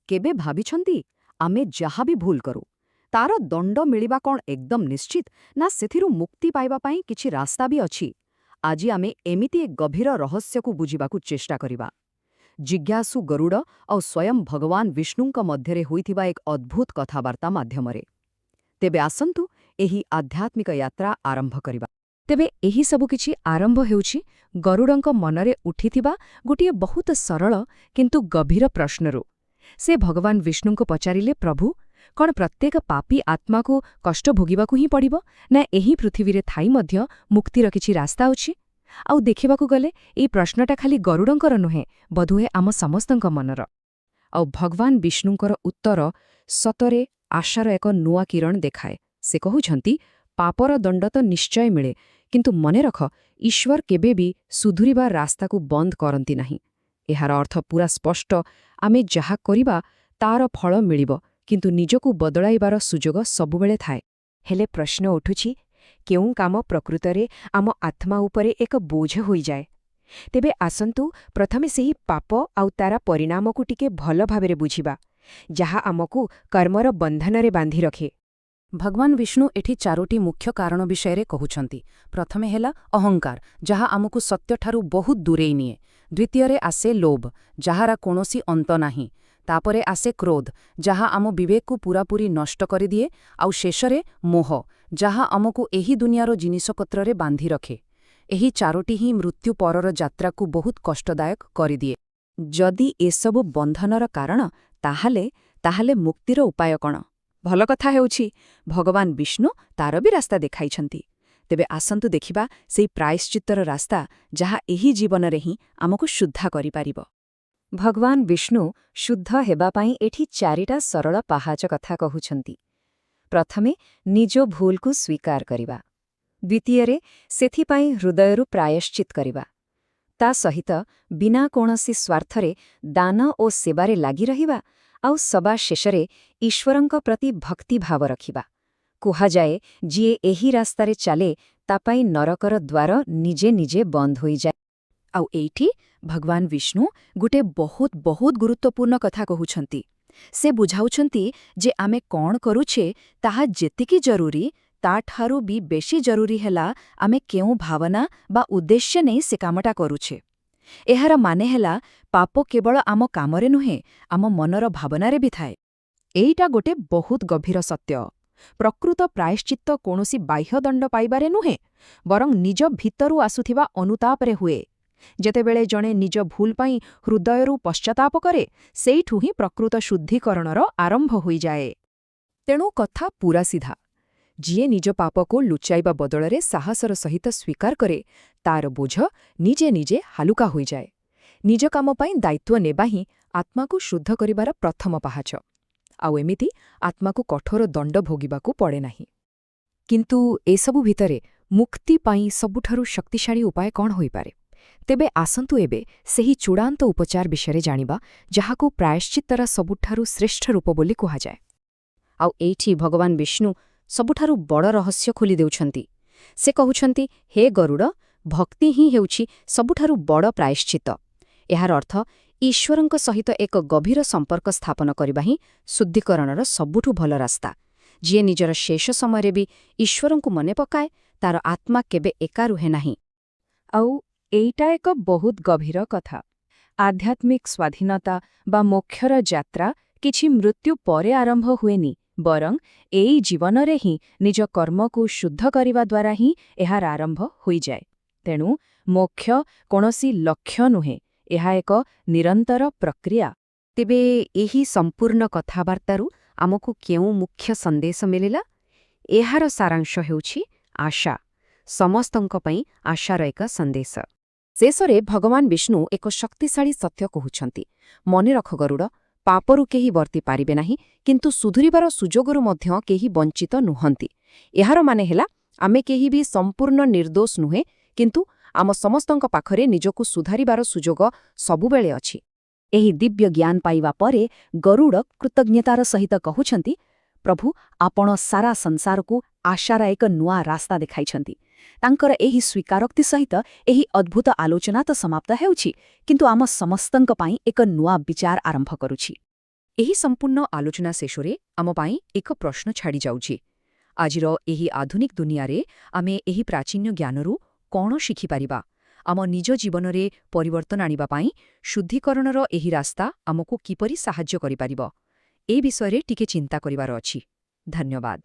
କେବେ ଭାବିଛନ୍ତି, ଆମେ ଯାହା ବି ଭୁଲ କରୁ, ତାର ଦଣ୍ଡ ମିଳିବା କ'ଣ ଏକଦମ ନିଶ୍ଚିତ, ନା ସେଥିରୁ ମୁକ୍ତି ପାଇବା ପାଇଁ କିଛି ରାସ୍ତା ବି ଅଛି? ଆଜି ଆମେ ଏମିତି ଏକ ଗଭୀର ରହସ୍ୟକୁ ବୁଝିବାକୁ ଚେଷ୍ଟା କରିବା, ଜିଜ୍ଞାସୁ ଗରୁଡ଼ ଆଉ ସ୍ୱୟଂ ଭଗବାନ ବିଷ୍ଣୁଙ୍କ ମଧ୍ୟରେ ହୋଇଥିବା ଏକ ଅଦ୍ଭୁତ କଥାବାର୍ତ୍ତା ମାଧ୍ୟମରେ। ତେବେ ଆସନ୍ତୁ, ଏହି ଆଧ୍ୟାତ୍ମିକ ଯାତ୍ରା ଆରମ୍ଭ କରିବା। ତେବେ ଏହି ସବୁ କିଛି ଆରମ୍ଭ ହେଉଛି ଗରୁଡ଼ଙ୍କ ମନରେ ଉଠିଥିବା ଗୋଟିଏ ବହୁତ ସରଳ କିନ୍ତୁ ଗଭୀର ପ୍ରଶ୍ନରୁ। ସେ ଭଗବାନ ବିଷ୍ଣୁଙ୍କୁ ପଚାରିଲେ, "ପ୍ରଭୁ, କ'ଣ ପ୍ରତ୍ୟେକ ପାପୀ ଆତ୍ମାକୁ କଷ୍ଟ ଭୋଗିବାକୁ ହିଁ ପଡ଼ିବ, ନା ଏହି ପୃଥିବୀରେ ଥାଇ ମଧ୍ୟ ମୁକ୍ତିର କିଛି ରାସ୍ତା ଅଛି?" ଆଉ ଦେଖିବାକୁ ଗଲେ ଏଇ ପ୍ରଶ୍ନଟା ଖାଲି ଗରୁଡ଼ଙ୍କର ନୁହେଁ, ବୋଧହୁଏ ଆମ ସମସ୍ତଙ୍କ ମନର। ଆଉ ଭଗବାନ ବିଷ୍ଣୁଙ୍କର ଉତ୍ତର ସତରେ ଆଶାର ଏକ ନୂଆ କିରଣ ଦେଖାଏ। ସେ କହୁଛନ୍ତି, ପାପର ଦଣ୍ଡ ତ ନିଶ୍ଚୟ ମିଳେ, କିନ୍ତୁ ମନେ ରଖ, ଈଶ୍ୱର କେବେ ବି ସୁଧୁରିବା ରାସ୍ତାକୁ ବନ୍ଦ କରନ୍ତି ନାହିଁ। ଏହାର ଅର୍ଥ ପୂରା ସ୍ପଷ୍ଟ। ଆମେ ଯାହା କରିବା ତାର ଫଳ ମିଳିବ, କିନ୍ତୁ ନିଜକୁ ବଦଳାଇବାର ସୁଯୋଗ ସବୁବେଳେ ଥାଏ। ହେଲେ ପ୍ରଶ୍ନ ଉଠୁଛି, କେଉଁ କାମ ପ୍ରକୃତରେ ଆମ ଆତ୍ମା ଉପରେ ଏକ ବୋଝ ହୋଇଯାଏ? ତେବେ ଆସନ୍ତୁ, ପ୍ରଥମେ ସେହି ପାପ ଆଉ ତାର ପରିଣାମକୁ ଟିକେ ଭଲ ଭାବରେ ବୁଝିବା, ଯାହା ଆମକୁ କର୍ମର ବନ୍ଧନରେ ବାନ୍ଧି ରଖେ। ଭଗବାନ ବିଷ୍ଣୁ ଏଠି ଚାରୋଟି ମୁଖ୍ୟ କାରଣ ବିଷୟରେ କହୁଛନ୍ତି। ପ୍ରଥମେ ହେଲା ଅହଙ୍କାର, ଯାହା ଆମକୁ ସତ୍ୟଠାରୁ ବହୁତ ଦୂରେଇ ନିଏ। ଦ୍ୱିତୀୟରେ ଆସେ ଲୋଭ, ଯାହାର କୌଣସି ଅନ୍ତ ନାହିଁ। ତାପରେ ଆସେ କ୍ରୋଧ, ଯାହା ଆମ ବିବେକକୁ ପୂରାପୂରି ନଷ୍ଟ କରିଦିଏ। ଆଉ ଶେଷରେ ମୋହ, ଯାହା ଆମକୁ ଏହି ଦୁନିଆର ଜିନିଷପତ୍ରରେ ବାନ୍ଧି ରଖେ। ଏହି ଚାରୋଟି ହିଁ ମୃତ୍ୟୁ ପରର ଯାତ୍ରାକୁ ବହୁତ କଷ୍ଟଦାୟକ କରିଦିଏ। ଯଦି ଏସବୁ ବନ୍ଧନର କାରଣ, ତାହେଲେ ମୁକ୍ତିର ଉପାୟ କ'ଣ? ଭଲ କଥା ହେଉଛି, ଭଗବାନ ବିଷ୍ଣୁ ତାର ବି ରାସ୍ତା ଦେଖାଇଛନ୍ତି। ତେବେ ଆସନ୍ତୁ ଦେଖିବା ସେଇ ପ୍ରାୟଶ୍ଚିତ୍ତର ରାସ୍ତା, ଯାହା ଏହି ଜୀବନରେ ହିଁ ଆମକୁ ଶୁଦ୍ଧ କରିପାରିବ। ଭଗବାନ ବିଷ୍ଣୁ ଶୁଦ୍ଧ ହେବା ପାଇଁ ଏଠି ଚାରିଟା ସରଳ ପାହାଚ କଥା କହୁଛନ୍ତି। ପ୍ରଥମେ, ନିଜ ଭୁଲକୁ ସ୍ୱୀକାର କରିବା। ଦ୍ୱିତୀୟରେ, ସେଥିପାଇଁ ହୃଦୟରୁ ପ୍ରାୟଶ୍ଚିତ କରିବା। ତା ସହିତ ବିନା କୌଣସି ସ୍ୱାର୍ଥରେ ଦାନ ଓ ସେବାରେ ଲାଗି ରହିବା। ଆଉ ସବା ଶେଷରେ ଈଶ୍ୱରଙ୍କ ପ୍ରତି ଭକ୍ତିଭାବ ରଖିବା। କୁହାଯାଏ, ଯିଏ ଏହି ରାସ୍ତାରେ ଚାଲେ, ତା ପାଇଁ ନରକର ଦ୍ୱାର ନିଜେ ନିଜେ ବନ୍ଦ ହୋଇଯାଏ। ଆଉ ଏଇଠି ଭଗବାନ ବିଷ୍ଣୁ ଗୋଟେ ବହୁତ ବହୁତ ଗୁରୁତ୍ୱପୂର୍ଣ୍ଣ କଥା କହୁଛନ୍ତି। ସେ ବୁଝାଉଛନ୍ତି ଯେ ଆମେ କ'ଣ କରୁଛେ ତାହା ଯେତିକି ଜରୁରୀ, ତାଠାରୁ ବି ବେଶୀ ଜରୁରୀ ହେଲା ଆମେ କେଉଁ ଭାବନା ବା ଉଦ୍ଦେଶ୍ୟ ନେଇ ସେ କାମଟା କରୁଛେ। ଏହାର ମାନେ ହେଲା, ପାପ କେବଳ ଆମ କାମରେ ନୁହେଁ, ଆମ ମନର ଭାବନାରେ ବି ଥାଏ। ଏଇଟା ଗୋଟେ ବହୁତ ଗଭୀର ସତ୍ୟ। ପ୍ରକୃତ ପ୍ରାୟଶ୍ଚିତ୍ତ କୌଣସି ବାହ୍ୟ ଦଣ୍ଡ ପାଇବାରେ ନୁହେଁ, ବରଂ ନିଜ ଭିତରୁ ଆସୁଥିବା ଅନୁତାପରେ ହୁଏ। ଯେତେବେଳେ ଜଣେ ନିଜ ଭୁଲ ପାଇଁ ହୃଦୟରୁ ପଶ୍ଚାତାପ କରେ, ସେଇଠୁ ହିଁ ପ୍ରକୃତ ଶୁଦ୍ଧିକରଣର ଆରମ୍ଭ ହୋଇଯାଏ। ତେଣୁ କଥା ପୂରା ସିଧା। ଯିଏ ନିଜ ପାପକୁ ଲୁଚାଇବା ବଦଳରେ ସାହସର ସହିତ ସ୍ୱୀକାର କରେ, ତାର ବୋଝ ନିଜେ ନିଜେ ହାଲୁକା ହୋଇଯାଏ। ନିଜ କାମ ପାଇଁ ଦାୟିତ୍ୱ ନେବା ହିଁ ଆତ୍ମାକୁ ଶୁଦ୍ଧ କରିବାର ପ୍ରଥମ ପାହାଚ। ଆଉ ଏମିତି ଆତ୍ମାକୁ କଠୋର ଦଣ୍ଡ ଭୋଗିବାକୁ ପଡ଼େ ନାହିଁ। କିନ୍ତୁ ଏସବୁ ଭିତରେ ମୁକ୍ତି ପାଇଁ ସବୁଠାରୁ ଶକ୍ତିଶାଳୀ ଉପାୟ କ'ଣ ହୋଇପାରେ? ତେବେ ଆସନ୍ତୁ, ଏବେ ସେହି ଚୂଡ଼ାନ୍ତ ଉପଚାର ବିଷୟରେ ଜାଣିବା, ଯାହାକୁ ପ୍ରାୟଶ୍ଚିତ୍ତର ସବୁଠାରୁ ଶ୍ରେଷ୍ଠ ରୂପ ବୋଲି କୁହାଯାଏ। ଆଉ ଏଇଠି ଭଗବାନ ବିଷ୍ଣୁ ସବୁଠାରୁ ବଡ଼ ରହସ୍ୟ ଖୋଲି ଦେଉଛନ୍ତି। ସେ କହୁଛନ୍ତି, ହେ ଗରୁଡ଼, ଭକ୍ତି ହିଁ ହେଉଛି ସବୁଠାରୁ ବଡ଼ ପ୍ରାୟଶ୍ଚିତ୍ତ। ଏହାର ଅର୍ଥ, ଈଶ୍ୱରଙ୍କ ସହିତ ଏକ ଗଭୀର ସମ୍ପର୍କ ସ୍ଥାପନ କରିବା ହିଁ ଶୁଦ୍ଧିକରଣର ସବୁଠୁ ଭଲ ରାସ୍ତା। ଯିଏ ନିଜର ଶେଷ ସମୟରେ ବି ଈଶ୍ୱରଙ୍କୁ ମନେ ପକାଏ, ତାର ଆତ୍ମା କେବେ ଏକା ରୁହେ ନାହିଁ। ଆଉ ଏଇଟା ଏକ ବହୁତ ଗଭୀର କଥା। ଆଧ୍ୟାତ୍ମିକ ସ୍ୱାଧୀନତା ବା ମୋକ୍ଷର ଯାତ୍ରା କିଛି ମୃତ୍ୟୁ ପରେ ଆରମ୍ଭ ହୁଏନି, ବରଂ ଏଇ ଜୀବନରେ ହିଁ ନିଜ କର୍ମକୁ ଶୁଦ୍ଧ କରିବା ଦ୍ୱାରା ହିଁ ଏହାର ଆରମ୍ଭ ହୋଇଯାଏ। ତେଣୁ ମୋକ୍ଷ କୌଣସି ଲକ୍ଷ୍ୟ ନୁହେଁ, ଏହା ଏକ ନିରନ୍ତର ପ୍ରକ୍ରିୟା। ତେବେ ଏହି ସମ୍ପୂର୍ଣ୍ଣ କଥାବାର୍ତ୍ତାରୁ ଆମକୁ କେଉଁ ମୁଖ୍ୟ ସନ୍ଦେଶ ମିଳିଲା? ଏହାର ସାରାଂଶ ହେଉଛି ଆଶା। ସମସ୍ତଙ୍କ ପାଇଁ ଆଶାର ଏକ ସନ୍ଦେଶ। ଶେଷରେ ଭଗବାନ ବିଷ୍ଣୁ ଏକ ଶକ୍ତିଶାଳୀ ସତ୍ୟ କହୁଛନ୍ତି, ମନେ ରଖ ଗରୁଡ଼, ପାପରୁ କେହି ବର୍ତ୍ତି ପାରିବେ ନାହିଁ, କିନ୍ତୁ ସୁଧୁରିବାର ସୁଯୋଗରୁ ମଧ୍ୟ କେହି ବଞ୍ଚିତ ନୁହନ୍ତି। ଏହାର ମାନେ ହେଲା, ଆମେ କେହି ବି ସମ୍ପୂର୍ଣ୍ଣ ନିର୍ଦ୍ଦୋଷ ନୁହେଁ, କିନ୍ତୁ ଆମ ସମସ୍ତଙ୍କ ପାଖରେ ନିଜକୁ ସୁଧାରିବାର ସୁଯୋଗ ସବୁବେଳେ ଅଛି। ଏହି ଦିବ୍ୟ ଜ୍ଞାନ ପାଇବା ପରେ ଗରୁଡ଼ କୃତଜ୍ଞତାର ସହିତ କହୁଛନ୍ତି, ପ୍ରଭୁ, ଆପଣ ସାରା ସଂସାରକୁ ଆଶାର ଏକ ନୂଆ ରାସ୍ତା ଦେଖାଇଛନ୍ତି। ତାଙ୍କର ଏହି ସ୍ୱୀକାରୋକ୍ତି ସହିତ ଏହି ଅଦ୍ଭୁତ ଆଲୋଚନା ତ ସମାପ୍ତ ହେଉଛି, କିନ୍ତୁ ଆମ ସମସ୍ତଙ୍କ ପାଇଁ ଏକ ନୂଆ ବିଚାର ଆରମ୍ଭ କରୁଛି। ଏହି ସମ୍ପୂର୍ଣ୍ଣ ଆଲୋଚନା ଶେଷରେ ଆମ ପାଇଁ ଏକ ପ୍ରଶ୍ନ ଛାଡ଼ିଯାଉଛି। ଆଜିର ଏହି ଆଧୁନିକ ଦୁନିଆରେ ଆମେ ଏହି ପ୍ରାଚୀନ ଜ୍ଞାନରୁ କ'ଣ ଶିଖିପାରିବା? ଆମ ନିଜ ଜୀବନରେ ପରିବର୍ତ୍ତନ ଆଣିବା ପାଇଁ ଶୁଦ୍ଧିକରଣର ଏହି ରାସ୍ତା ଆମକୁ କିପରି ସାହାଯ୍ୟ କରିପାରିବ? ଏ ବିଷୟରେ ଟିକେ ଚିନ୍ତା କରିବାର ଅଛି। ଧନ୍ୟବାଦ।